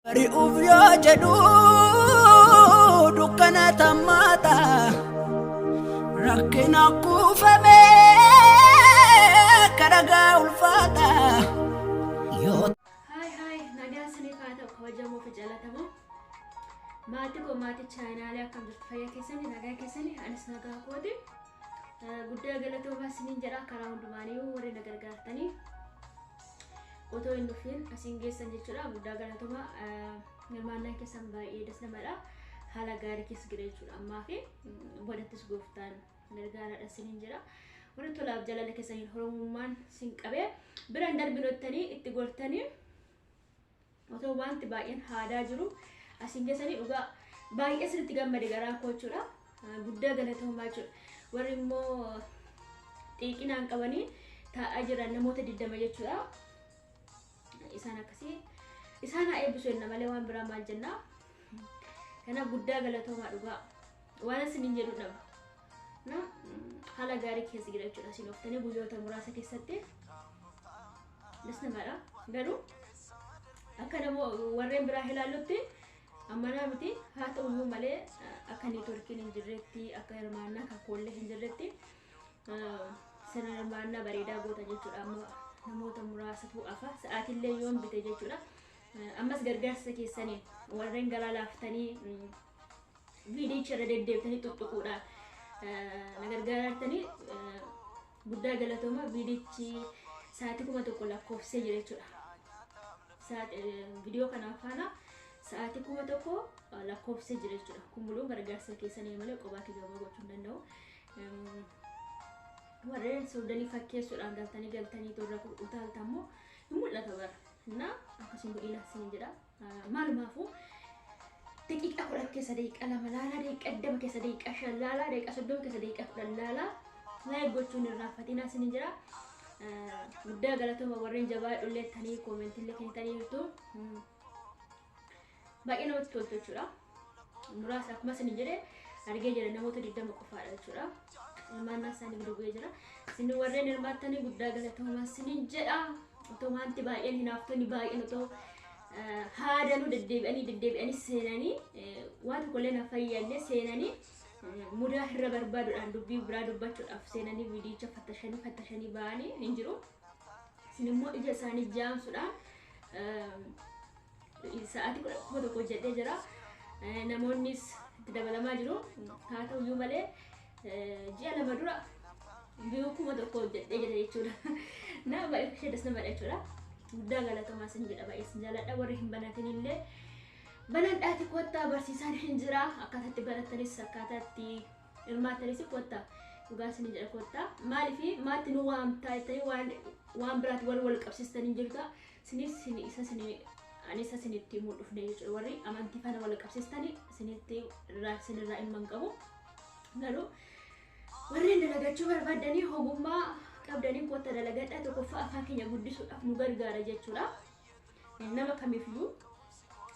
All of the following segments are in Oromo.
Bari'uuf yoo jedhu dukkana tammaata, rakkina kuufamee karagaa ulfaata yoo Haay haay, nagaan isiniif haa ta'u, kabajamoo fi jaallatamoo maatii koo, maatii chaanaalee, akkam jirtu? Fayyaa keessanii, nagaa keessanii? Anis nagaa kooti. Guddaa galatoomaa isiniin jedha. Karaa hundumaanii warri na gargaartanii otoo hin dhufin asiin geessan jechuudha. Guddaa galatoomaa. Hirmaannaan keessan baay'ee das namadha. Haala gaarii keessa jira jechuudha ammaa fi bodattis gooftaan gargaaraadha isiniin jedha. Warri tolaaf jaalala keessaniin Oromummaan sin qabee biraan darbinottanii itti gortanii otoo wanti baay'een haadaa jiru asiin geessanii, dhugaa baay'ee sirriitti gammade garaa koo jechuudha. Guddaa galatoomaa jechuudha. Warri immoo xiiqinaan qabanii taa'aa jiran namoota 20 jechuudha. Isaan akkasii isaan haa eebbisu jenna malee waan biraa maal jenna. Kanaaf guddaa galatoomaa dhugaa. Waan isiniin jedhu dhaba. Na haala gaarii keessa jira jechuudha. Isin oftanii guyyoota muraasa keessatti das namaadha. Garuu akka namoo warreen biraa ilaallutti ammanaa miti. Haa ta'u iyyuu malee, akka networkiin hin jirretti, akka hirmaannaa kakkoollee hin jirretti, sirna hirmaannaa bareedaa goota jechuudha. Amma namoota muraasatu hafa, sa'aatiillee yoon bite jechuudha. Ammas gargaarsa keessanii warreen garaa laaftanii viidiyicha irra deddeebitanii tuttuquudhaan na gargaartanii guddaa galatooma. Viidiyichi sa'aatii 1000 lakkoofsee jira jechuudha. Viidiyoo kanaan faana sa'aatii 1000 lakkoofsee jira jechuudha. Kun muluu gargaarsa keessanii malee qophaa kiyya gochuu hin danda'u. Warreen soodanii fakkeessuudhaan galtanii galtanii toorra utaalta immoo hin mul'ata bara. Na akkasiin godhina siin jedha. Maalumaafuu daqiiqaa 10 keessa daqiiqaa 2 laalaa, daqiiqaa 20 keessa daqiiqaa 5 laalaa, daqiiqaa 30 keessa daqiiqaa 10 laalaa, like gochuun irraanfatinaa siin jira. Guddaa galatooma warreen jabaa dhulleettanii commentillee kennitanii jirtu. Baay'ee namatti toltu jechuudha. Muraasa akkuma isin jedhe argee jira, namoota 20 qofaadha jechuudha. Hirmaannaa isaanii gadi bu'ee jira. Isin warreen hirmaattanii guddaa galatooma isiniin jedha. Otoo wanti baay'een, hinaaftonni baay'een otoo haadanuu deddeebi'anii deddeebi'anii seenanii waan tokkollee na fayyadne seenanii mudaa irra barbaaduudhaan dubbii biraa dubbachuudhaaf seenanii viidiyicha fattashanii fattashanii ba'anii hin jiru. Isin immoo ija isaanii jaamsuudhaan sa'aatii 1000 hojjedhee jira. Namoonnis itti dabalamaa jiru. Haa ta'u iyyuu malee, ji'a 2 dura view 1000 hojjedhee jira jechuudha. Nama baay'ee ishee das nama jechuudha. Guddaa galatoomaa isin jedha, baay'ee isin jaalladha. Warri hin banatin illee banadhaati kottaa, barsiisaan hin jira. Akkaataa itti barattanis, akkaataa itti hirmaattanis kottaa. Dhugaa isin jedha, kottaa. Maaliif maatti nu waamtaa jettanii waan biraatti wal wal qabsiistanii jirta. Isinis isa isin ani isa isinitti himuu dhufne jechuudha. Warri amantii faana wal qabsiistanii isinitti irraa isinirraa dhimma hin qabu. Garuu warreen dalagachuu barbaadanii ogummaa qabdanii kottaa dalagadha. Tokkoffaa afaan keenya guddisuudhaaf nu gargaara jechuudha. Nama kamiifiyyuu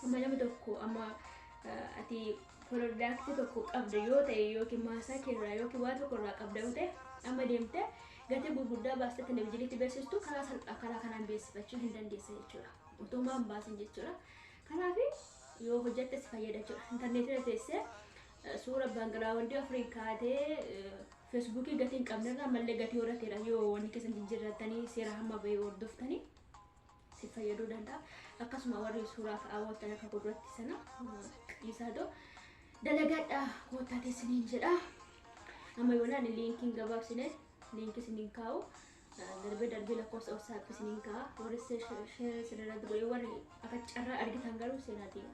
amma nama tokko amma ati productii tokko qabda yoo ta'e, yookiin maasaa keerraa yookiin waa tokko irraa qabda yoo ta'e, amma deemtee gatii gurguddaa baastee televezyiiniitti beeksistu karaa salphaa karaa kanaan beeksifachuu hin dandeessa jechuudha. Otoo maan baasin jechuudha. Kanaaf yoo hojjette si fayyada jechuudha. Intarneetii irra teessee suura backgroundii afuriin kaatee Facebookii gatii hin qabnerraa mallee gatii horateera yoo wanni keessan jijjiirrattanii seera hamma bahee hordoftanii si fayyaduu danda'a. Akkasuma warri suuraa ka'aa ooltan akka godhuratti sana dhiisaa ta'u dalagadha koottaa teessiniin jedha. Amma yoonaan linkiin gabaabsine linkii isiniin kaa'u, darbee darbee lakkoofsa WhatsApp isiniin kaa'a. Warri share isinirratti godhee warri akka carraa argitan garuu seenaatii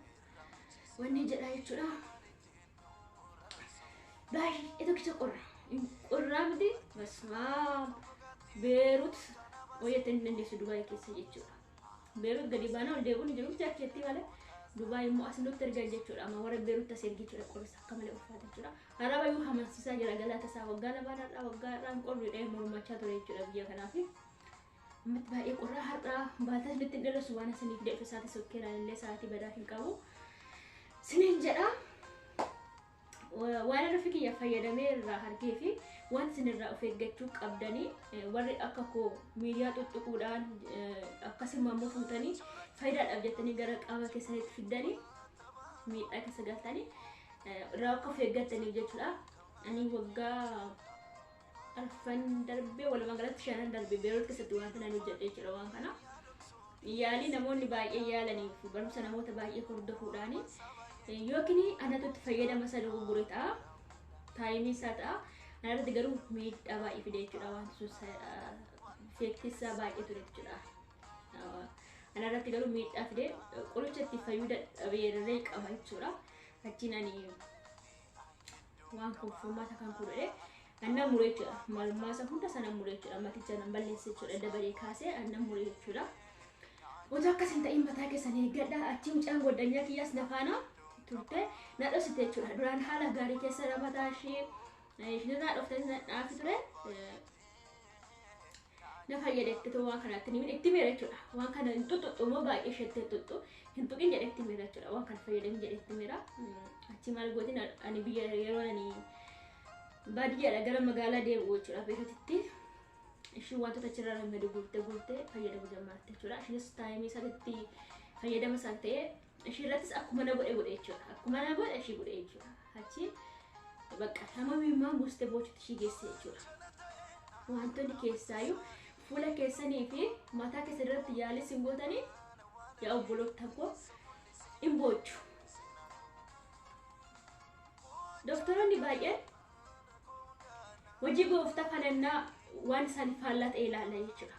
wanni jedha jechuudha. Baay'ee tokkicha qorra. Qorraa miti, basmaa Beerut hojjettee hin dandeessu Dubaay keessa jechuudha. Beerut gadi baanaa ol deebi'uun hin jiru jakkeettii malee. Dubaay immoo as nutti ergan jechuudha. Amma warra Beerut as ergi jechuudha. Qorrisa akka malee ulfaata jechuudha. Araba iyyuu hamansiisaa jira, galata isaa. Waggaa lamaan har'aa waggaa har'aan qorri dhahee mormachaa ture jechuudha biyya kanaaf. Ammatti baay'ee qorraa har'aa baataa isinitti hin dheeressu, waan isiniif deebisu sa'aatii sokkeeraan illee sa'aatii badaa hin qabu. Siniin jedha. Waan ofii kiyya fayyadamee irraa argee fi waan isin irraa of eeggachuu qabdanii, warri akka koo miidiyaa tuttuquudhaan akkasuma immoo fuutanii faayidaadhaaf jettanii gara qaama keessanitti fiddanii miidhaa keessa galtanii irraa akka of eeggataniif jechuudha. Ani waggaa 4 darbee, walumaa galatti 5 darbee Beerut keessatti waan kana hojjedhe jechuudha waan kana. Yaalii namoonni baay'ee yaalaniif barumsa namoota baay'ee hordofuudhaani yookiin anatu itti fayyadama isa dogoggore ta'a, time isaa ta'a. Anarratti garuu miidhaa baay'ee fide jechuudha, wanti sun effect isaa baay'ee ture jechuudha. Anarratti garuu miidhaa fide, qoricha itti fayyuu dadhabeerree qaba jechuudha. Achiin ani waan kun furmaata kan kudhee annan muree jechuudha. Maalummaa isaa hunda sana muree jechuudha. Maticha nan balleesse jechuudha. Dabalee kaasee annan muree jechuudha. Otoo akkas hin ta'in mataa keessan eeggadha. Achi mucaan goddanyaa kiyyaas na faana turte, na dhosite jechuudha. Duraan haala gaarii keessa mataa ishee ishinirraa dhoftee dhaafi ture. Na fayyadetti too waan kanatti ni itti miira jechuudha. Waan kana hin tuttuqxu immoo baay'ee isheetti hin tuttu. Hin tuqin jedhee itti miira jechuudha. Waan kana fayyadamin jedhee itti miira. Achi maal gootin, ani biyya yeroo ani baadiyyaadha gara magaalaa deebi'u jechuudha Beerutitti. Ishiin wantoota achirraa ramadu guurtee guurtee fayyadamu jammarte jechuudha. Ishiinis time isaatti fayyadama isaan ta'ee ishii irrattis akkuma na godhe godhe jechuudha. Akkuma na godhe ishii godhe jechuudha. Achi bakka hamma miimmaan buustee boochutti ishii geesse jechuudha. Wantoonni keessaayyuu fuula keessanii fi mataa keessan irratti yaalii isin gootanii, yaa obboloota koo, hin boochu. Doktoroonni baay'een hojii gooftaa kadhannaa waan isaan faallaa ta'e ilaalla jechuudha.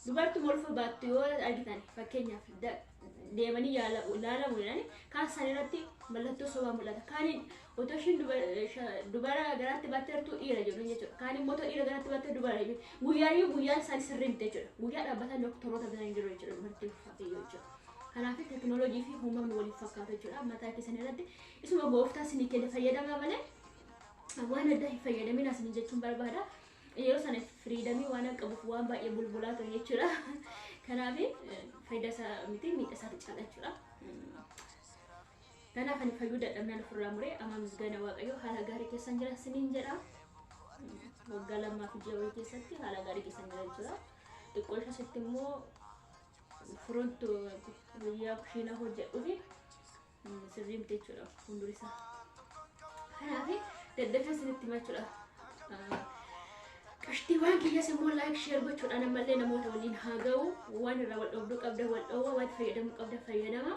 Dubartuma ulfa baattu yoo argitan, fakkeenyaaf, deemanii ilaalamu jedhani, kaan isaan irratti mallattoo sobaa mul'ata. Kaaniin otoo ishiin dubara garaatti baatteertu dhiira jedhu jechuudha. Kaan immoo otoo dhiira garaatti baattee dubara jedhu. Guyyaayyuu guyyaan isaanii sirrii miti jechuudha. Guyyaa dhaabbatan doktoroota bira hin jiru jechuudha dubartii ulfaa jechuudha. Kanaaf teekinooloojii fi uumamni waliif fakkaatu jechuudha. Mataa keessan irratti isuma gooftaa isinii kenne fayyadamaa malee waan addaa hin fayyadamin isin jechuun barbaada. Yeroo sana freedom waan qabuuf waan baay'ee bulbulaa ture jechuudha. Kanaaf faayidaa isaa miti, miidhaa isaati caala jechuudha. Kanaaf ani fayyuu dadhabnaan ofirraa muree, amma misgaana Waaqayyoo haala gaarii keessan jira isiniin jedha. Waggaa 2 fi ji'a wayii keessatti haala gaarii keessan jira jechuudha. Xiqqoo ishasitti immoo front guyyaa kushiinaa hojjedhuufi sirrii miti jechuudha fuulduri isaa. Kanaaf daddafee isinitti himachuudha. Qashtiiwwan kiyyas immoo like, share gochuudhaan ammallee namoota waliin haa ga'u. Waan irraa wal dhoofduu qabda wal dhoowwa, waan itti fayyadamuu qabda fayyadama.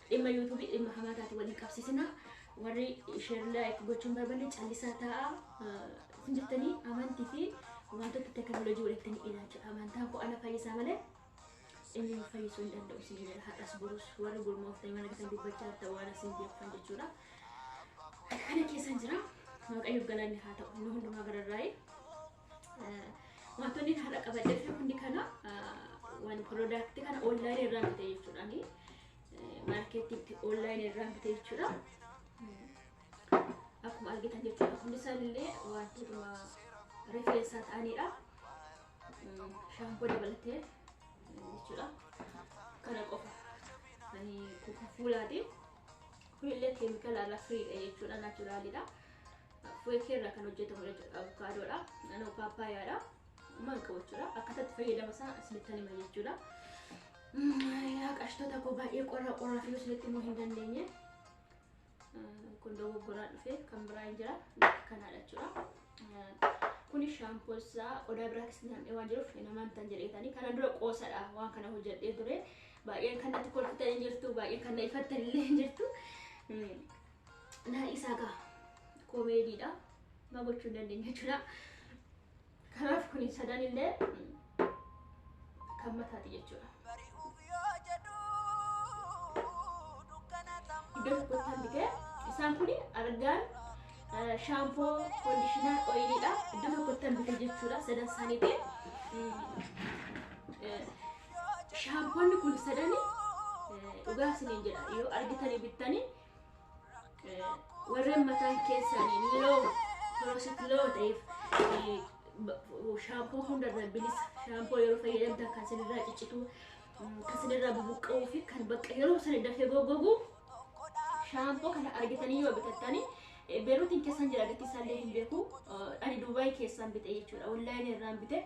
Dhimma YouTubeii dhimma hamaa taate waliin qabsiisina. Warri share, like gochuun barbaanne callisaa taa'a. Isin jettanii amantii fi wantoota teekinooloojii walitti ni jechuudha. Amantaan koo ana fayyisaa malee inni fayyisuu hin danda'u isin jedha. Har'as borus warri gurmooftanii mana keessan dubbachaa jirtan waan isin beektan jechuudha. Kana keessan jira. Waaqayyoof galanni haa ta'u. Inni hundumaa gararraa'e. Wantoonni har'a qabadhee fi hundi kana waan product kana online irraa bite jechuudha. Marketiitti online irraa bite jechuudha. Akkuma argitan jechuudha. Hundi isaanillee wantootuma rifeensaa ta'anidha. Shampoo dabalatee jechuudha. Kana qofa. Ani kuka fuulaati. Kunillee keemikaala irraa freedha jechuudha. Naturalidha. Fuula irraa kan hojjetamu jechuudha. Avokaadoodha. Naannoo paappaayyaadha. Maal qabu jechuudha. Akkaataa itti fayyadama isaa isinitti hima jechuudha. Yaa qashtoota koo, baay'ee qorra qorraa fi isinitti immoo hin dandeenye. Kun dogoggoraan dhufe, kan biraa hin jira. Kanaadha jechuudha. Kuni shampoo isaa qodaa biraa keessatti nam'ee waan jiruuf namaan tan jedheetanii kana dura qoosadha waan kana hojjedhee ture. Baay'een kan natti kolfitan hin jirtu, baay'een kan na ifattan illee hin jirtu. Naa isaa gaa komeediidha. Maa gochuu hin dandeenye jechuudha. Kanaaf kuni sadan illee kan mataati jechuudha. Bari'uuf yoo jedhu dukkana. Iddoo tokkotti hambitee isaan kun argaan shampoo, conditioner, oiliidha. Iddoo tokkotti hambite jechuudha sadan isaaniiti. Shampoonni kun sadani dhugaa isiniin jedha, yoo argitanii bittanii, warreen mataan keessanii low porosity, low ta'eef, shampoo hundarra bilisa. Shampoo yeroo fayyadamtan kan isinirraa ciccitu, kan isinirraa bubuqqa'uu fi kan bakka yeroo sana dafee goggogu. Shaampoo kana argatanii yoo bitattanii Beeruutiin keessan jira gatii isaallee hin beeku. Ani Dubaay keessaan bite jechuudha. Onlaayinii irraan bite.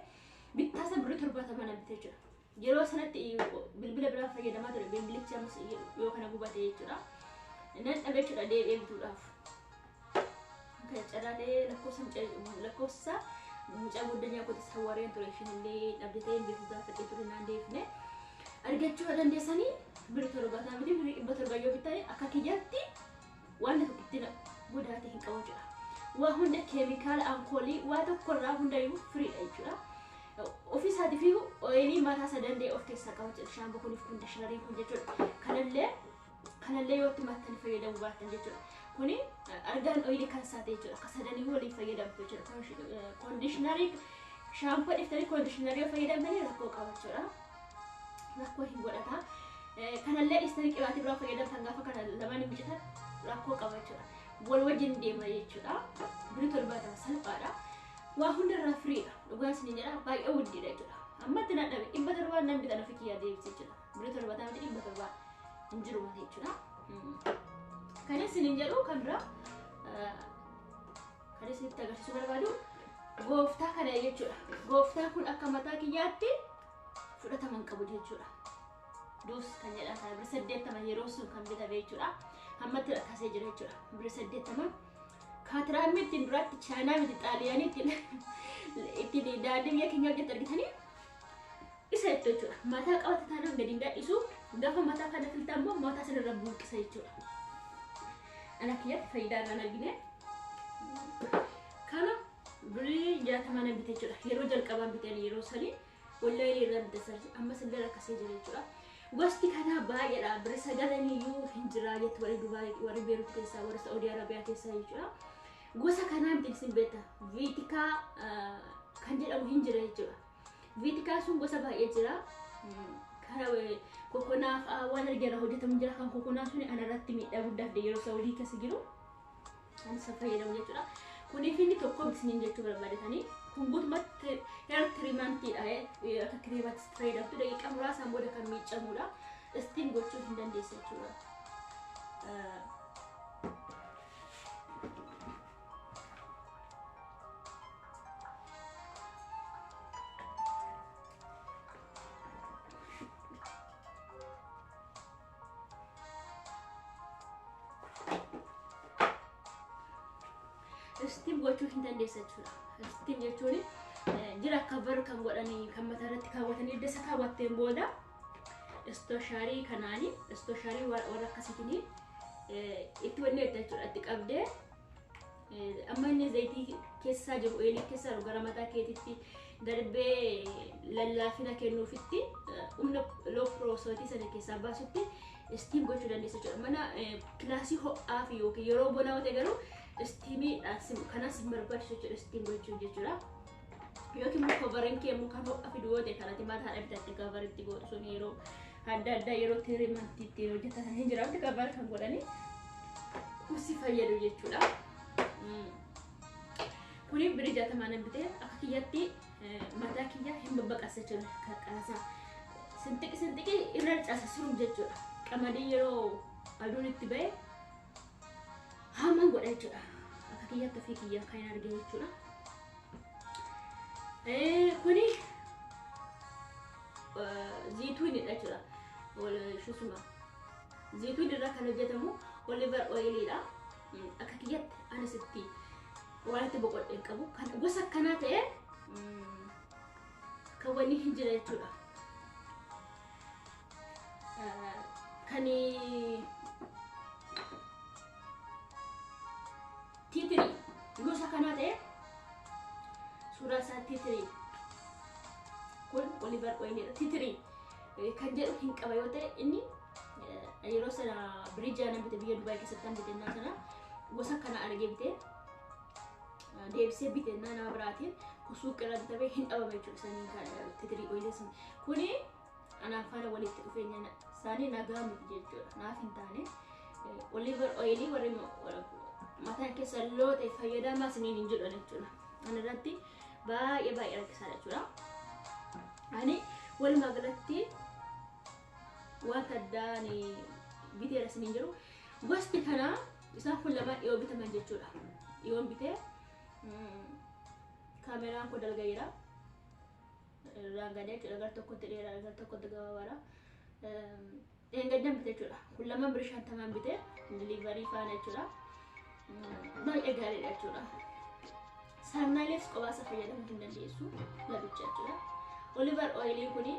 Bittaa isa birrii 70 na bite jechuudha. Yeroo sanatti bilbila biraa fayyadamaa ture. Bilbilichi ammas yoo kana gubate jechuudha. Nan dhabe jechuudha deebi'ee bituudhaaf. Kan carraa ta'ee lakkoofsa mucaa guddinyaa kooti sawwareen ture ishiin illee dhabde ta'ee hin beeku gaafadhee ture naan deebifne. Argachuu dandeessanii birrii 70 miti birrii 700 yoo bittanii akka kiyyaatti waan tokkotti godaate hin qabu jechuudha. Waa hunda keemikaala ankoolii waa tokkorraa hundayyuu firiidha jechuudha. Ofii isaatiif ooyilii mataa isaa danda'e of keessaa qaba jechuudha. Shaampoo kuniif kondishinariin kun jechuudha. Kanallee yoo itti mattanii fayyadamuu baattan jechuudha. Kuni argaan ooyilii kan isaati jechuudha. Akka sadanii waliin fayyadamtu jechuudha. Kondishinarii shaampoo dhiftanii kondishinarii yoo fayyadamtanii rakkoo qaba jechuudha. Rakkoo hin godhata. Kanallee dhiistanii qibaatii biraa fayyadamtan gaafa kana lamaan miicitan rakkoo qaba jechuudha. Wal wajjin deema jechuudha. Birrii 70 salphaadha. Waa hundarraa firiidha. Dhugaan isin jedha baay'ee wuddiidha jechuudha. Ammatti na dhabe 700 nan bitan ofii kiyyaa deebise jechuudha. Birrii 70 miti 700 hin jiru malee jechuudha. Kan isin jedhu kan biraa kan isinitti agarsiisuu barbaadu gooftaa kana jechuudha. Gooftaa kun akka mataa kiyyaatti fudhatama hin qabu jechuudha. Dus kan jedhan kana birrii 80 yeroo sun kan bitame jechuudha. Ammatti rakkasee jira jechuudha. Birrii 80. Kaatiraamii ittiin duraatti chaayinaa miti xaaliyaanii ittiin daandii biyya keenya hojjetu argitanii isa jettu jechuudha. Mataa qabate taanaan gadi hin gadhiisu. Gaafa mataa kana filtan immoo mataa sanarra buuqqisa jechuudha. Ana kiyyatti faayidaa irraan argine. Kana birrii 60 na bite jechuudha. Yeroo jalqabaan bitan yeroo sanii wallaayilii irraa bite ammas illee rakkasee jira jechuudha. Gosti kanaa baay'eedha. Birrii 9 iyyuu hin jira jettu warri Dubaay, warri Beerut keessaa, warri Saa'udii Arabiyaa keessaa jechuudha. Gosa kanaa miti isin beekta. Viitikaa kan jedhamu hin jira jechuudha. Viitikaa sun gosa baay'ee jira. Kana kokonaa fa'aa waan argeera hojjetamu jira. Kan kokonaa sun anarratti miidhaa guddaa fide yeroo Saa'udii keessa jiru. Kan isa fayyadamu jechuudha. Kuniif inni tokko isiniin jechuu barbaadatanii kun guutummaatti hair treatmentiidha. Akka kireemaatti fayyadamtu daqiiqaa muraasaan booda kan miicamudha. Steam gochuu hin dandeessa jechuudha. Steam gochuu hin dandeessa jechuudha. Steam jechuun jira cover kan godhanii kan mataa irratti kaawwatanii edda isa kaawwatteen booda istooshaarii kanaanii istooshaarii warra akkasiitiin itti wanni jechuudha itti qabdee amma inni zayitii keessaa jiru eelii keessaa jiru gara mataa keetitti darbee lallaafina kennuufitti humna loo piroosotii sana keessaa baasutti steam gochuu dandeessa jechuudha. Mana kilaasii ho'aa fi yookiin yeroo bonaa ta'e garuu steamiidhaan kanas hin barbaachisu jechuudha steam gochuun jechuudha. Yookiin immoo coveriin kee immoo kan ho'a fidu yoo ta'e kanatti mataadha bitatte coveritti gootu sun yeroo adda addaa yeroo treatmentii ittiin hojjetan hin jiraatu cover kan godhanii kusi fayyadu jechuudha. Kuni birrii 60 nan bitee akka kiyyatti mataa kiyya hin babbaqasa jechuudha qaqqaasaa. Sinxiqi sinxiqi irra caasa sirum jechuudha. Qamadii yeroo aduun itti ba'e hamaan godha jechuudha. Akka kiyyatti ofii kiyya kan hin argine jechuudha. Kuni zayituunidha jechuudha. Shusuma. Zayituun irraa kan hojjetamu olive oiliidha. Akka kiyyatti anis itti waan itti boqodhe hin qabu. Kan gosa akkanaa ta'e kan wanni hin jira jechuudha. Kan tea tree gosa kanaa ta'e suuraa isaa tea tree kun olive oiliidha. Tea tree kan jedhu hin qaba yoo ta'e inni yeroo sana birrii 6 bite biyya Dubaay keessatti han bitennaa sana gosa kana argee bite deebisee bitennaa nama biraatiin suuqii irraa bitamee hin dhabame jechuudha saniin kan tea tree oilii sun. Kuni anaan faana walitti dhufeenya isaanii nagaa miti jechuudha naaf hin taane. Olive oilii warri mataan keessa loo ta'e fayyadamaa isiniin hin jedhan jechuudha. Ana irratti baay'ee baay'ee rakkisaadha jechuudha. Ani walumaa galatti wanta addaan biteera isiniin jiru. Gosti kanaa isaan kun lamaan dhiyoo bitaman jechuudha. Dhiyoon bitee kaameraan kun dalga jira. Irraan gadee jechuudha. Gara tokkotti dheeraa, gara tokkotti gabaabaadha. Dheengaddan bite jechuudha. Kun lamaan birrii 50n bite delivery faana jechuudha. Baay'ee gaariidha jechuudha. Saamunaalees qobaasa fayyadamuu hin dandeessu labicha jechuudha. Olive oiliin kuni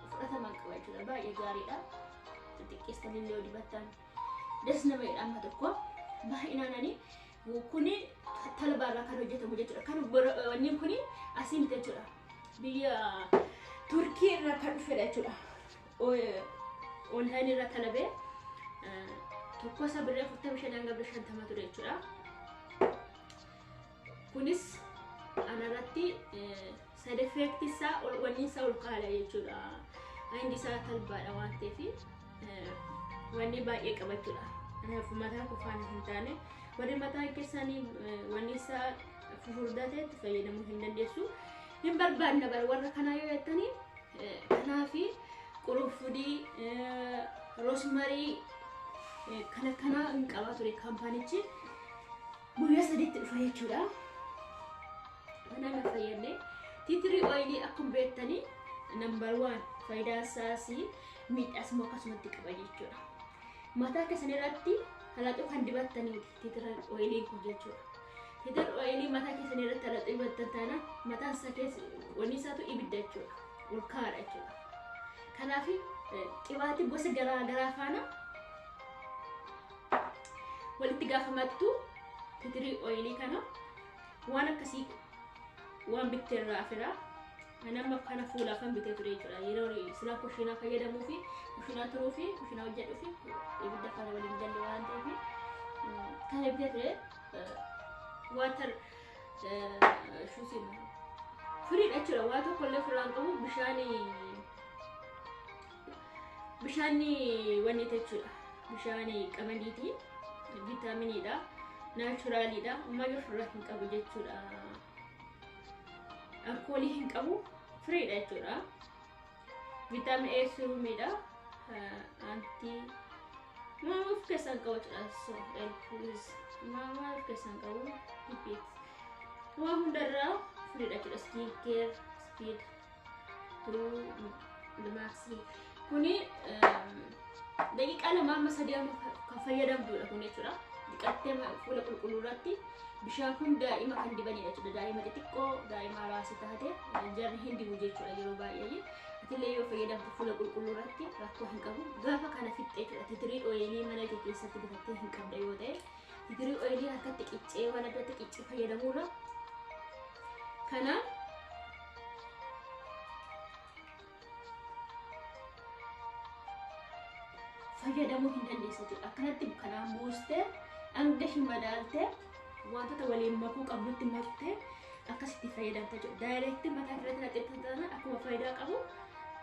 fudhatama qaba jechuudha. Baay'ee gaariidha. Xixiqqeessanii illee dibattan das nama jedha amma tokko. Baay'inaan ani kuni talbaarraa kan hojjetamu jechuudha. Kan wanni kuni asii miti jechuudha. Biyya Turkii irraa kan dhufedha jechuudha. Online irraa talabee tokko isa birrii 45 hanga birrii 50 ture jechuudha. Kunis anarratti side effect isaa wanni isaa ol kaala jechuudha. Hangi isaa talbaadha waan ta'eef wanni baay'ee qaba jechuudha. Kanaaf mataa koo faana hin taane, warri mataa keessanii wanni isaa fufurdaa ta'etti fayyadamuu hin dandeessu. Hin barbaanna bara warra kanaa yoo jettanii, kanaafi qurunfudii, rosemary kana kana hin qaba ture kaampaanichi. Guyyaa 3tti dhufa jechuudha. Kana na fayyadne. Tea tree oilii akkuma beektanii number one faayidaa isaas miidhaas immoo akkasumatti qaba jechuudha. Mataa keessan irratti halaxuu kan dibattaniiti tea tree oiliin kun jechuudha. Tea tree oilii mataa keessan irratti halaxuu dibattan taanaan mataan isaa keessa wanni isaatu ibidda jechuudha. Ol kaa'aadha jechuudha. Kanaaf qibaatii gosa garaa garaa faana walitti gaafamattu tea tree oilii kana waan akkasii waan bittee irraa afira. Ani amma kana fuulaaf kan bitee ture jechuudha. Yeroo silaa kushiinaa fayyadamuu fi kushiinaa turuu fi kushiinaa hojjedhuu fi ibidda faana waliin galle waan ta'eef kana bitee ture. Water shuusiin firiidha jechuudha. Waa tokko illee ofirraa hin qabu, bishaanni wanni jechuudha. Bishaan qamadiiti. Viitaaminiidha. Naturaliidha. Ammayyuu ofirraa hin qabu jechuudha. Alkoolii hin qabu. Firiidha jechuudha. Vitamin A serumiidha. Anti maama of keessaa hin qabu jechuudha. So help maama of keessaa hin qabu. Repeat. Waa hundarraa firiidha jechuudha. Skin care speed through the max. Kuni daqiiqaa 2 amma 3 amma kan fayyadamtudha kun jechuudha. Dhiqattee fuula qulqulluu irratti bishaan kun daa'ima kan dibanidha jechuudha. Daa'ima xixiqqoo, daa'ima raasii taate jarri hin dibu jechuudha yeroo baay'ee. Atillee yoo fayyadamte fuula qulqulluu irratti rakkoo hin qabu. Gaafa kana fixxee jechuudha. Tea tree oilii mana kee keessatti bitattee hin qabda yoo ta'e, tea tree oilii harkatti qiccee waan addatti qiccee fayyadamuurra kana fayyadamuu hin dandeessa jechuudha. Akkanatti kanaan buustee hanga ishii madaaltee wantoota waliin makuu qabdutti maktee akkasitti fayyadamta jechuudha. Direct mataa irratti naqxee taanaan akkuma faayidaa qabu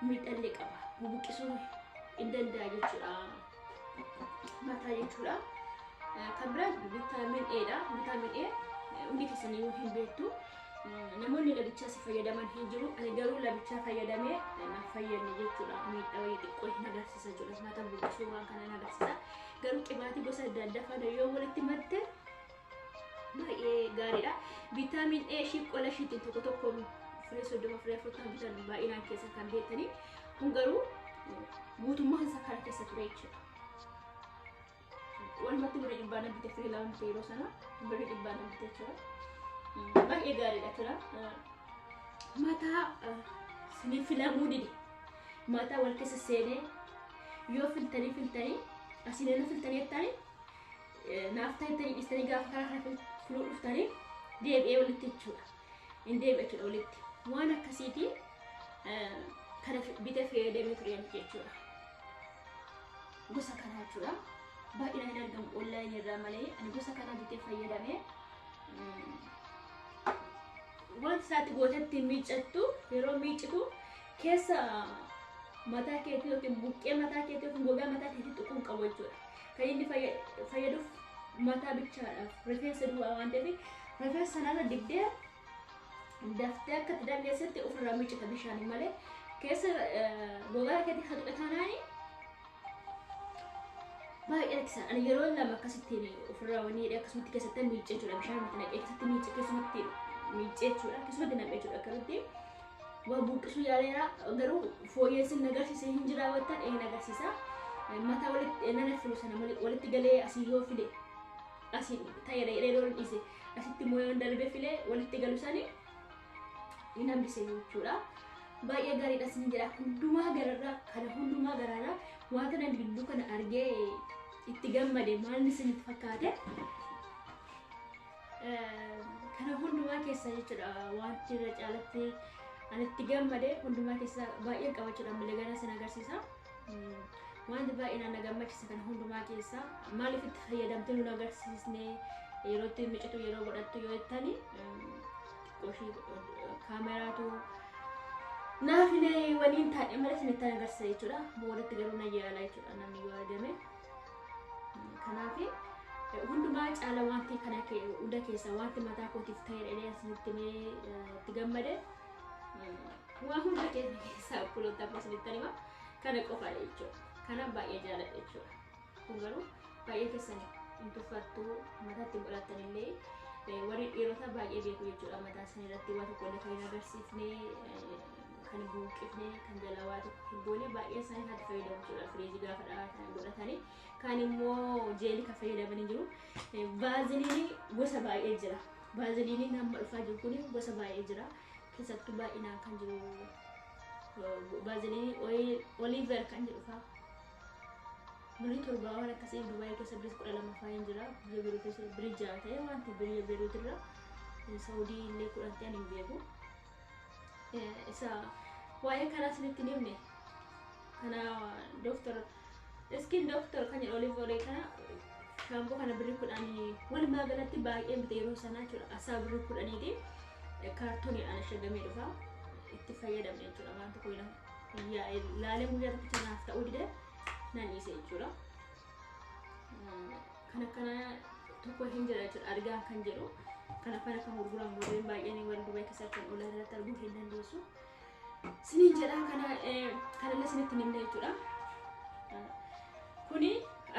miidhallee qaba. Bubuqqisuu hin danda'a jechuudha. Mataa jechuudha. Kan biraan vitamin A dha. Vitamin A hundi keessaniyyuu hin beektu. Namoonni labichaa si fayyadaman hin jiru. Ani garuu labichaa fayyadamee naaf fayyadne jechuudha. Miidhaa wayii xiqqoo hin agarsiisa jechuudha. Mataa buqqisuu waan kana hin agarsiisa. Garuu qibaatii gosa adda addaa faana yoo walitti matte baay'ee gaariidha. Vitamin A ishii qola ishiitiin tokko tokko firee 30, firee 40 bitan baay'inaan keessa kan beektanii. Kun garuu guutummaan isaa kana keessa ture jechuudha. Walumatti birrii dhibbaa nan bite, firii 2 bite, yeroo sana birrii dhibbaa nan bite jechuudha. Baay'ee gaariidha jechuudha. Mataa sinii filamuu dide. Mataa wal keessa seenee yoo filtanii filtanii asiin na filtanii jettanii naaf ta'ettanii dhiistanii gaafa karaa kana filuu dhuftanii deebi'ee walitti jechuudha. Hin deebi'e jechuudha walitti. Waan akkasiiti kana bitee fayyadamee ture jechuudha. Gosa kanaa jechuudha. Baay'inaan hin argamu onlineii irraa malee, ani gosa kanaa bitee fayyadamee wanta isaatti gootetti miiccattu, yeroo miiccitu keessa mataa keetii yookiin buqqee mataa keetii yookiin gogaa mataa keetii tuquu hin qabu jechuudha. Kan inni fayyaduuf mataa bichaadhaaf rifeensa duwwaa waan ta'eef, rifeensa sanarra dibdee daftee akka itti dandeessetti ofirraa miiccita bishaanii malee keessa gogaa keetii kan tuqe taanaani Baay'ee rakkisaa. Ani yeroo lama akkasittiin ofirraa wanni jedhee akkasumatti keessatti miiccee jechuudha. Bishaan itti naqee keessatti miiccee, keessumatti miiccee jechuudha. Keessumatti naqee jechuudha. Akkamitti waa buqqisuu yaaleera, garuu fooyyessin agarsiise hin jira wattan een agarsiisa. Mataa walitti nana filu sana walitti galee asii yoo file, asii ta'eera jedhee yeroo dhiise, asitti immoo yoo darbe file walitti galu sani hin hambise jechuudha. Baay'ee gaariidha sin jedha. Hundumaa gararraa kana, hundumaa gararraa wanta nan gidduu kana argee itti gammade maalni isinitti fakkaate? Kana hundumaa keessa jechuudha, wanti irra caalatti ani itti gammade hundumaa keessa baay'een qabachuudha malee gara sin agarsiisa. Wanti baay'ee na gammachiise kana hundumaa keessa, maaliif itti fayyadamtee nu agarsiisne, yeroo itti micitu, yeroo godhattu yoo jettani, xiqqooshii kaameraatu naaf waliin taa'e malee isinitti agarsiisa jechuudha. Boodatti garuu na yaala jechuudha namni yoo argame. Kanaaf hundumaa caala wanti kana hunda keessa wanti mataa kootiif ta'e dheedhee isinitti mee itti gammade waa hunda keessa obboloota amma isinitti hima kana qofaadha jechuudha. Kana baay'ee jaaladha jechuudha. Kun garuu baay'ee keessan hin tuffattu, mataatti godhattan illee warri dhiirota baay'ee beeku jechuudha. Mataa isaanii irratti waa tokko illee kan hin agarsiifne, kan hin buqqifne, kan jalaa waa tokko hin goone, baay'ee isaanii kanatti fayyadamu jechuudha. Firiijii gaafa kan godhatanii, kaan immoo jeelii kan fayyadamanii jiru. Vaaziliinii gosa baay'ee jira. Vaaziliiniin amma dhufaa jiru kun gosa baay'ee jira. Keessattuu baay'inaan kan jiru vaaziliinii Oliver kan jedhu fa'aa. Birrii 7 waan akkasii Dubaayii keessa birrii 12 fa'aa hin jira. Biyya biroo keessa birrii 6 ta'e wanti biyya Beeruut irra, Saudii illee 10 ta'an hin beeku. Isa waa'ee kanaa isinitti hin himne. Kana doctor, Skin Doctor kan jedhu olive oil kana, shampoo kana birrii 10 walumaa galatti baay'ee bite yeroo sanaa jechuudha. Asaa birrii 10ti kaartooniidhaan ashagamee dhufa. Itti fayyadamne jechuudha. Waan tokko laalee guyyaa tokkicha naaf ta'uu dide, nan dhiise jechuudha. Kan akkana tokko hin jira jechuudha, argaan kan jedhu. Kan akkana kan gurguran warreen baay'een warri Dubaay keessatti kan oolaa irratti arguu hin dandeessu. Siniin jedha, kana kanallee isinitti himne jechuudha. Kuni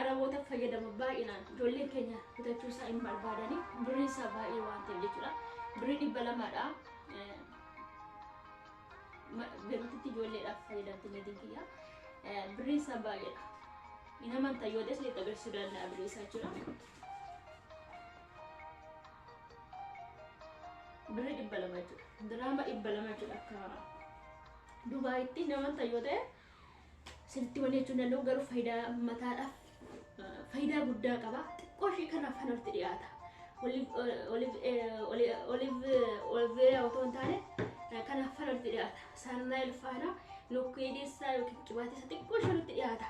Araboota fayyadamu baay'inaan, ijoolleen keenya bitachuu isaa hin barbaadani, birriin isaa baay'ee waan ta'eef jechuudha. Birrii 200dha. Beeruutitti ijoolleedhaaf fayyadamti niitiin kiyya. Birriin isaa baay'eedha. Hin amantaa yoo ta'e isinitti agarsiisuu danda'a birrii isaa jechuudha. Birrii 200 jechuudha. Diraama 200 jechuudha akka Dubaayitti. Hin amantaa yoo ta'e sirriitti wanni jechuun danda'u, garuu faayidaa mataadhaaf faayidaa guddaa qaba. Xiqqoo ishee kanaaf kan walitti dhiyaata. Olive vera otoo hin taane kanaaf kan walitti dhiyaata. Saarnaayil faana liquidii isaa yookiin qibaatii isaa xiqqoo ishee walitti dhiyaata.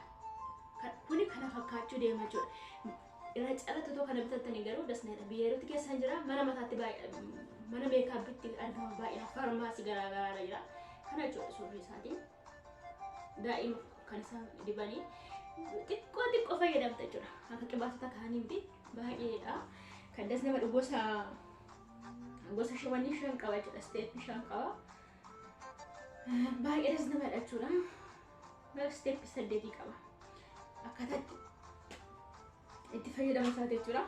Kuni kana fakkaachuu deema jechuudha. Irra caalatti otoo kana bitattanii garuu dasneedha. Biyya yerootti keessa jira, mana mataatti baay'ee, mana makeupitti argama baay'ee, faarmaasii garaagaraa jira. Kana jechuudha suurri isaatiin. Daa'ima kan isaan dibanii xiqqoo xiqqoo fayyadamta jechuudha. Akka qibaatota kaanii miti, baay'eedha. Kan das nama gosa gosa shawanii shan qaba jechuudha. Step shan qaba. Baay'ee das nama jechuudha. Step saddeetii qaba. Akkaataa itti fayyadamu isaati jechuudha.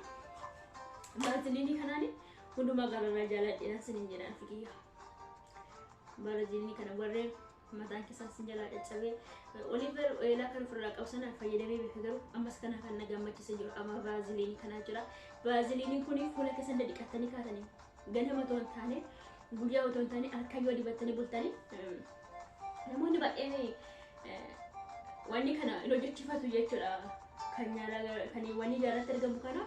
Baaziliinii kanaan hundumaa gararraa jaaladheedhaan sinin jedhaan fikiyya. Baaziliinii kana warreen mataan keessaan sin jalaa caccabee, olive oilaa kan ofirraa qabu sana fayyadamee beeka, garuu ammas kana kan na gammachiise jiru amma baaziliinii kanaa jira. Baaziliiniin kun fuula keessan dhiqattanii kaatanii, ganama otoo hin taane, guyyaa otoo hin taane, halkan yoo dibattanii bultanii, namoonni baay'een wanni kana hin hojjechifatu jechuudha. Kan nyaata kan wanni jaalatti argamu kana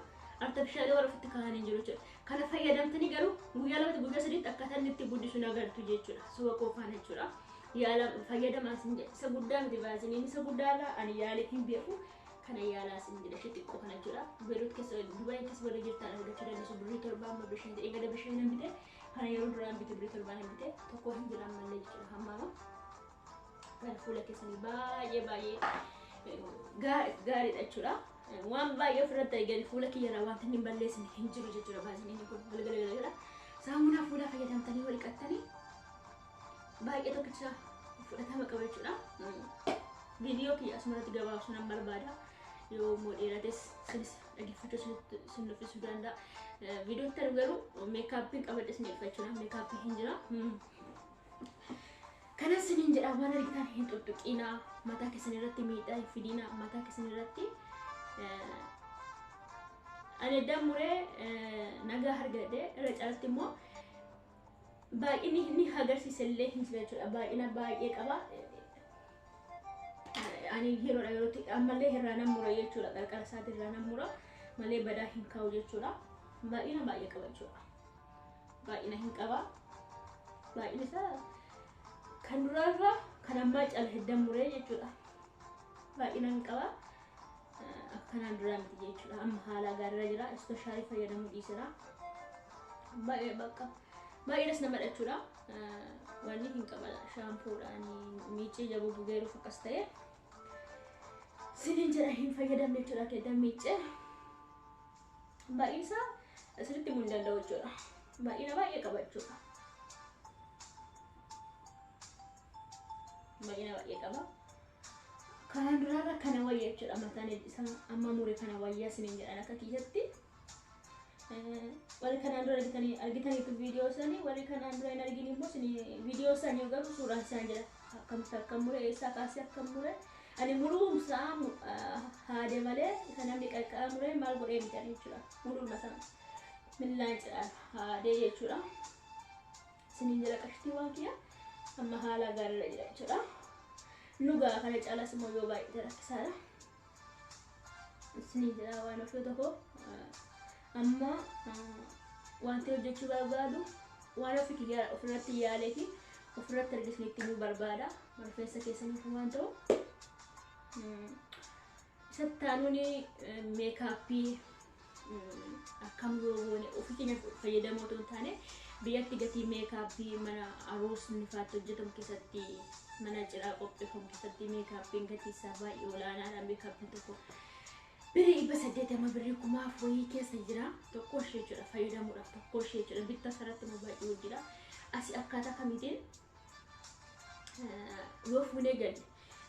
artificialii warra ofitti kaa'anii jiru jechuudha. Kana fayyadamtanii garuu guyyaa lamatti, guyyaa sadiitti akkaataa inni itti guddisu agartu jechuudha. Suba qofaan jechuudha. Yaala fayyadamaa isin jedha. Isa guddaa miti, vaaziliin isa guddaarraa ani yaalee hin beeku. Kana yaalaa isin jedha, ishee xiqqoo kana jechuudha. Beeruut keessa, Dubaay keessa warri jirtan argachuu dandeessu. Birrii 7 amma birrii 5 ta'e gada birrii 5 bite. Kana yeroo duraan bite birrii 7 hin bite, tokko hin jira ammallee jechuudha hammaama. Gara fuula keessanii baay'ee baay'ee gaariidha jechuudha. Waan baay'ee ofirratti argani fuula kiyyarraa wanti hin balleessine hin jiru jechuudha vaaziliinii kun galgala galgala. Saamunaa fuulaa fayyadamtanii wal dhiqattanii baay'ee tokkicha fudhatama qaba jechuudha. Viidiyoo kiyya asumarratti gabaabsuu nan barbaada. Yoo immoo dheerates sinis dhaggeeffachuu sin nuffisuu danda'a. Viidiyoo itti garuu meekaappiin qabadhe sin dhiyeeffachuudha. Meekaappii hin jira. Kanas sinin jedha, waan argitan hin tuttuqinaa, mataa keessan irratti miidhaa hin fidinaa, mataa keessan irratti. Ani edda muree nagaa argadhe. Irra caalatti immoo baay'inni inni agarsiisa illee hin jira jechuudha. Baay'ina baay'ee qaba. Ani yeroodha yerootti ammallee irraa nan mura jechuudha. Qarqara isaati irraa nan mura malee badaa hin kaa'u jechuudha. Baay'ina baay'ee qaba jechuudha. Baay'ina hin qaba. Baay'ina isaa kan duraarra kan ammaa caala hedda muree jechuudha. Baay'ina hin qaba. Akkanaan duraa miti jechuudha. Amma haala gaariirra jira. Istoshaarii fayyadamuu dhiisera. Baay'ee bakka baay'eenas nama jechuudha. Wanni hin qaba, shaampuudhaan miicee jaboo bugeeruuf akkas ta'e. Sinin jedha, hin fayyadamne jechuudha keeddan miicee. Baay'een isaa asirratti himuu hin danda'u jechuudha. Baay'ina baay'ee qaba jechuudha. Baay'ina baay'ee qaba. Kanaan duraarra kana wayya jechuudha. Mataan isaa amma mure kana wayyaa sinin jedhan akka kiyyatti. Warri kanaan dura argitaniitu viidiyoo isaanii, warri kanaan dura hin argin immoo viidiyoo isaanii garuu suuraan isaan jira. Akkamitti akka mure, eessaa kaasee akka mure. Ani muruumsaa haade malee isa namni qarqara muree maal godhee mitan jechuudha. Muruuma sana millaan cidhaan haadee jechuudha. Sinin jira, qashtii waan kiyya amma haala gaariirra jira jechuudha. Nugaa kana caalas immoo yoo baay'ate rakkisaadha. Sinin jira, waan ofii tokko amma wanti hojjechuu barbaadu waan ofii kiyya ofirratti yaalee fi ofirratti argisanitti himuu barbaada. Rifeensa keessaniif waan ta'u. Isatti aanuun meekaappii akkam yoo goone ofii keenya fayyadamoo otoo hin taane biyyatti gatii meekaappii mana aroosni faatti hojjetamu keessatti, mana cidhaa qopheeffamu keessatti meekaappiin gatii isaa baay'ee olaanaadha. Meekaappiin tokko birrii 800, birrii 1000 wayii keessa jira tokko ishee jechuudha, fayyadamuudhaaf tokko ishee jechuudha. Bittaa sarratti immoo baay'ee hojjeta. Asii akkaataa kamiitiin yoo fuunee galle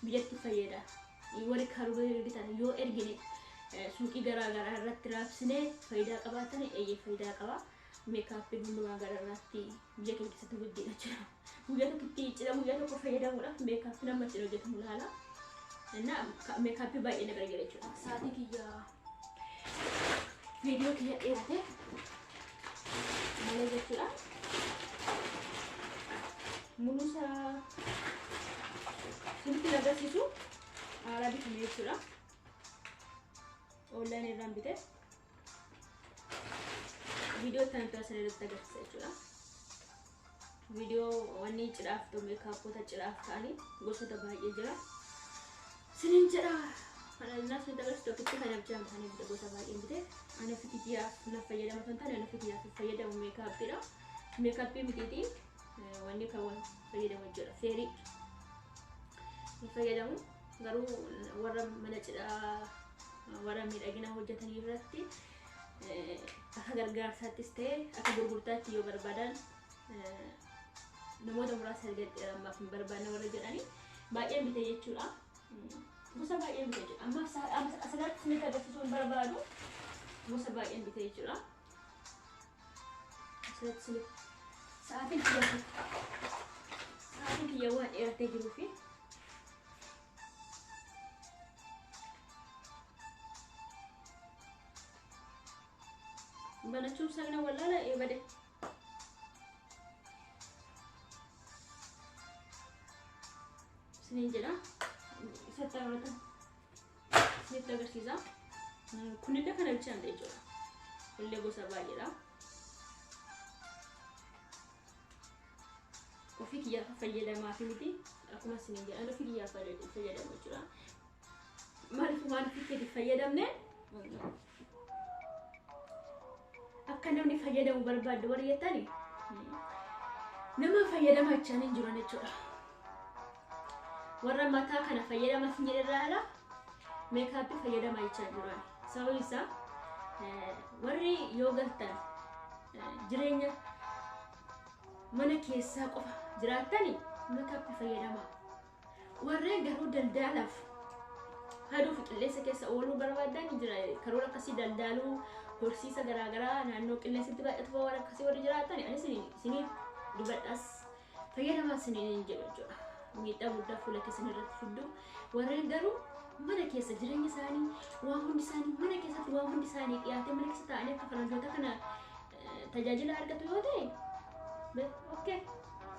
biyyatti fayyada? Warri karoora ergitan yoo ergine suuqii garaa garaa irratti raabsinee faayidaa qabaatan, eeyyee faayidaa qaba. Meekaappiin hundumaa gara irraatti biyya keenya keessatti guddiidha jira. Guyyaa tokkotti cidha guyyaa tokko fayyadamuudhaaf meekaappiin amma ittiin hojjetamu laala. Inna meekaappii baay'ee na bira jira jechuudha. Sa'aatii kiyya viidiyoo kiyya dheerate malee jechuudha. Muluusaa sinitti agarsiisu haaraa bitame jechuudha. Onlaayinii irraan bite. Viidiyoo itti aantu sana irratti agarsiisa jechuudha. Viidiyoo wanni cidhaaf ta'u, meekaappota cidhaaf ta'anii gosoota baay'ee jira. Sinin jedha, kana naaf sinitti agarsiisu tokkitti kana bichaan ta'anii bite, gosa baay'een bite. Ani ofii kiyyaaf na fayyadama osoo hin taane ani ofii kiyyaaf fayyadamu meekaappiidha. Meekaappii mitiitii wanni kan fayyadamu jechuudha. Feerii ni fayyadamu, garuu warra mana cidhaa, warra miidhagina hojjetanii irratti akka gargaarsaattis ta'e akka gurgurtaatti yoo barbaadan namoota muraasa argadheera, ammaaf hin barbaanne warra jedhanii baay'een bite jechuudha. Gosa baay'een bite jechuudha. Amma asirratti isinitti agarsiisuu hin barbaadu, gosa baay'een bite jechuudha. Asirratti isinitti sa'aatiin kiyya waan dheeratee jiruu fi banachuun sagna wallaala eebade. Isiniin jedha. Isatti agartan isinitti agarsiisa. Kunillee kana bichaan ta'e jechuudha. Kunillee gosa baay'eedha. Ofii kiyyaaf fayyadamaa fi miti, akkuma isiniin jedhan ofii kiyyaaf fayyadamu jechuudha. Maaliif waan ofii keetiif fayyadamne akka namni fayyadamu barbaaddu warri jettani, nama fayyadama jechaan hin jiran jechuudha. Warra mataa kana fayyadama sin jedhe irraa meekaappii fayyadama jechaa jiran. Sababni isaa warri yoo galtan jireenya mana keessaa qofa jiraattani meekaappii fayyadama. Warreen garuu daldalaaf Aduu fi qilleensa keessa ooluu barbaadan jira karoora akkasii daldaaluu horsiisa garaagaraa naannoo qilleensatti baay'atu waan akkasii warri jiraatan anis isiniif dibadhaas fayyadamaa isiniin jedhu jechuudha. Miidhaa guddaa fuula keessan irratti fiddu. Warreen garuu mana keessa jireenya isaanii waan hundi isaanii mana keessatti waan hundi isaanii dhiyaatee mana keessa taa'anii akka faranjoota kana tajaajila argatu yoo ta'e okay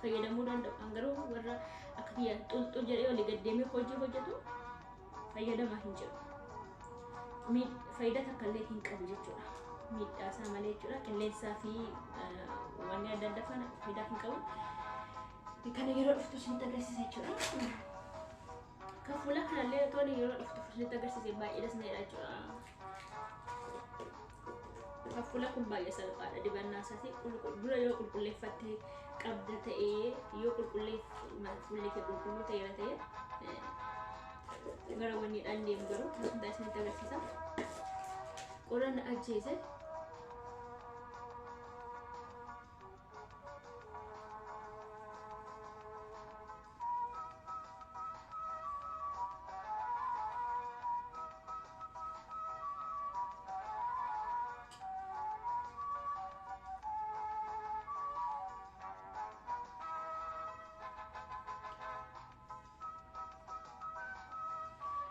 fayyadamuu danda'u. An garuu warra akka kiyya xulxul jedhee olii gad deemee hojii hojjetu fayyadamaa hin jiru. Faayidaa takka illee hin qabu jechuudha. Miidhaa isaa malee jechuudha. Qilleensaa fi wanni adda addaa faana faayidaa hin qabu. Kana yeroo dhuftu isinitti agarsiisa jechuudha. Kan fuula kanallee tooni yeroo dhuftu isinitti agarsiise baay'ee dasneedha jechuudha. Kan fuula kun baay'ee salphaadha dibannaa isaati. Dura yoo qulqulleeffattee qabda ta'ee yoo fuulli kee qulqulluu ta'eera ta'e gara wanniidhaan deemu garuu tasuma isinitti agarsiisa. Qorra na ajjeese.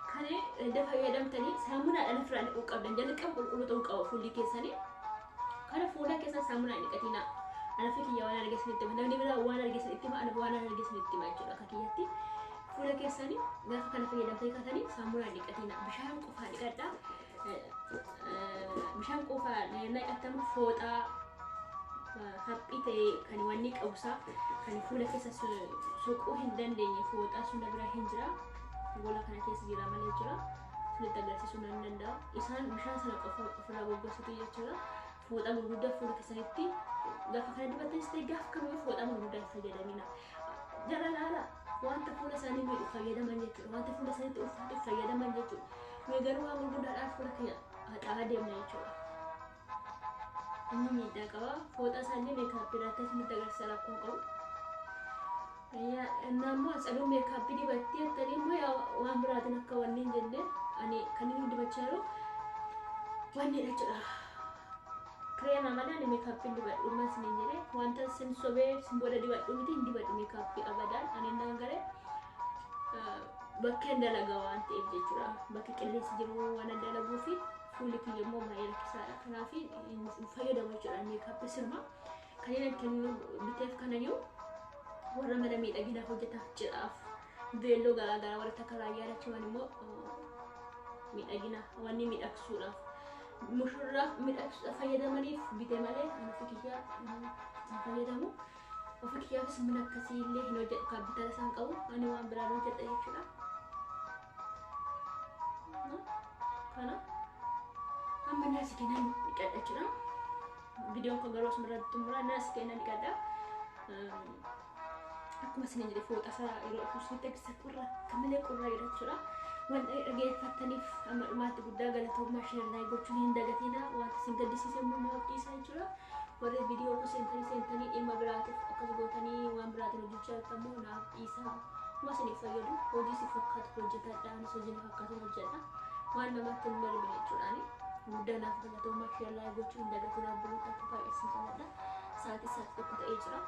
Kan edda fayyadamtanii saamunaadhaan ofirraa dhiquu qabdan jalqaba qulqulluu ta'uu qaba fuulli keessanii. Kana fuula keessan saamunaan dhiqatinaa. Ana fi kiyya waan arge isinitti hima. Namni biraa waan arge isinitti hima. Ana waan arge isinitti hima jechuudha akka kiyyatti. Fuula keessanii gaafa kana fayyadamtanii kaatanii saamunaan dhiqatinaa. Bishaan qofaa dhiqadhaa. Bishaan qofaa naqatamu fooxaa haphii ta'e kan wanni qabusaa kan fuula keessa soquu hin dandeenye fooxaa sun bira hin jira. Gola kana keessa jira malee jira. Isinitti agarsiisuu nan danda'a. Isaan bishaan sana qofa ofirraa goggogsatu jechuudha. Fooxaa gurguddaa fuula keessanitti gaafa kana dibattanis ta'e gaafa kamiyyuu fooxaa gurguddaa hin fayyadamina. Jara laala wanta fuula isaanii miidhu fayyadaman jechuudha. Wanta fuula isaaniitti ulfaatu fayyadaman jechuudha. Nuyi garuu waan gurguddaadhaan fuula keenya haxaa'aa deemna jechuudha. Inni miidhaa qaba. Fooxaa isaanii meekaappii irratti isinitti agarsiisa rakkoon qabu. Innaa tsaduu meekaappii dibattee jettanii immoo waan biraatiin akka wanni hin jenne ani kan inni dibachaa jiru wanni jechuudha. Kireema malee ani meekaappii dibadhu mas ni jedhe wanta sin sobee sin booda dibadhu miti hin dibadhu meekaappii abadaan ani innaan garee bakkeen dalagaa waan ta'eef jechuudha. Bakki qilleensi jiru waan dalaguu fi fuulli kiyya immoo baay'ee rakkisaadha. Kanaaf hin fayyadamu jechuudha meekaappii sirma. Kan inni kennu biteef kanayyuu warra mana miidhaginaa hojjetaaf cidhaaf beelloo garaagaraa warra takka raayyaa lachuun immoo miidhagina wanni miidhagsuudhaaf mushurraaf miidhagsuudhaaf fayyadamaniif bite malee ani ofii kiyyaa hin fayyadamu. Ofii kiyyaafis mana akkasii illee hin hojjedhu kan bitaa isaan qabu ani waan biraan hojjedha jechuudha. Kana amma naasi kennan dhiqadha jechuudha. Viidiyoon kun garuu asumarratti xumura naasi kennan dhiqadha. Akkuma isin jedhe fooxaa isaa yeroo dhufu isinitti agarsiisa qorra akka malee qorra jira jechuudha. Waan dhaggeeffattaniif amma dhumaatti guddaa galatoomaa share like gochuun hin dagatinaa. Wanta isin gaddisiise immoo naaf dhiisaa jechuudha. Warri viidiyoo kun seentanii dhimma biraatiif akkas gootanii waan biraatiin hojjechaa jirtan immoo naaf dhiisaa. Waan isiniif fayyadu hojii si fakkaatu hojjetadha. Anis hojii na fakkaatu hojjedha. Waan namatti hin darbine jechuudhaani. Guddaa naaf galatoomaa share like gochuun hin dagatinaa. Obboloota akka baay'ee isin jaalladha. Sa'aatii 1 ta'ee jira.